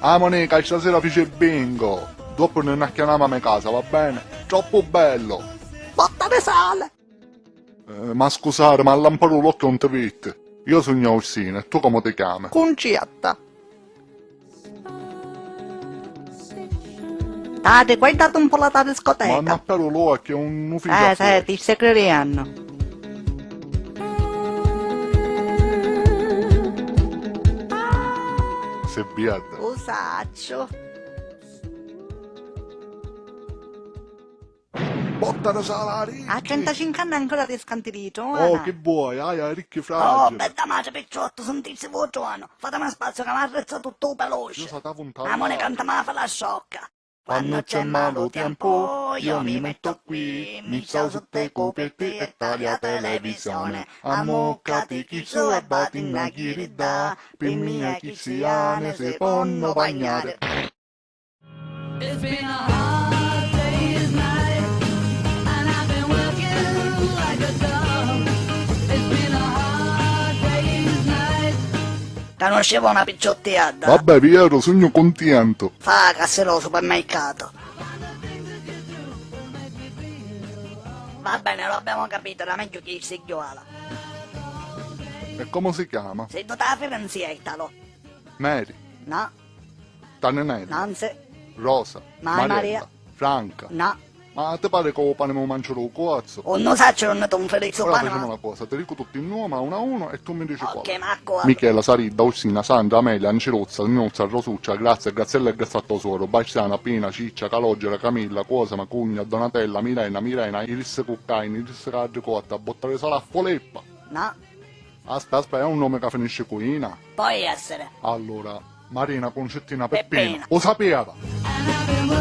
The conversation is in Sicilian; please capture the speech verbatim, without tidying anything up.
Ah, Monica, stasera fici bingo! Doppu ni n'acchianamu a me casa, va bene? Troppu bello! Botta di sale! Eh, ma scusare, ma a lampari l'occhio non ti vitti. Io sugnu Aussina, e tu come ti chiami? Cuncietta. Tati, guardati un po' la tua discoteca. Ma non apparu l'occhio, è un ufficio. Eh, sì, ti stai crediendo. Se biadda. Lo saccio. Botta da salari! A trentacinque anni ancora ti scanti di trona. Oh, che vuoi? Hai a ricchi fragili. Oh, bella madre, picciotto, sentizzi vuo trono. Fatemi spazio che mi arrezza tutto veloce. Io sa ta vuntata. Amore, canta ma fa la sciocca. Quando c'è malu tempo, io mi metto qui, mi stau sotto i cupetti e tali a televisione. Ammuccati chi su e bati na ghirida, pi mia chi si ane se ponno bagnare. It's been a hard day's night, and I've been working like a dog. It's been a hard day's night. Canuscivu una picciuttiadda. Vabbè, Piero, sugnu cuntientu. Fa ca si lu supermercato. Va bene, lo abbiamo capito, era meglio che il figliola. E come si chiama? Si tu ta fidanzietta, lo. Mary. No. Taninella. Nanzi. Rosa. Mai Mariella. Maria. Franca. No. Ma ti pari ca u pani mu manciu lu cuozzu? Unnu sacciu unni tu nfilizzu. Ora pani facemu una cosa, ti dicu tutti i nomi a uno a uno e tu mi dici quali. Ok, ma a cuoru. Michela, Saridda, Ursina, Sandra, Amelia, Anciluzza, Ninuzza, Rosuccia, Grazia, Graziella e Grazzatta suoru, Bastiana, Pina, Ciccia, Calogera, Camilla, Cuosa, Macugna, Donatella, Milena, Mirena, Iris Cuccaini, Iris Cadricotta, Botta di Sala, Foleppa. No. Aspe, aspe, è un nome ca finisci cu ina? Poi essere. Allura, Marina, Cuncettina, Peppina. Peppina. U sapeva!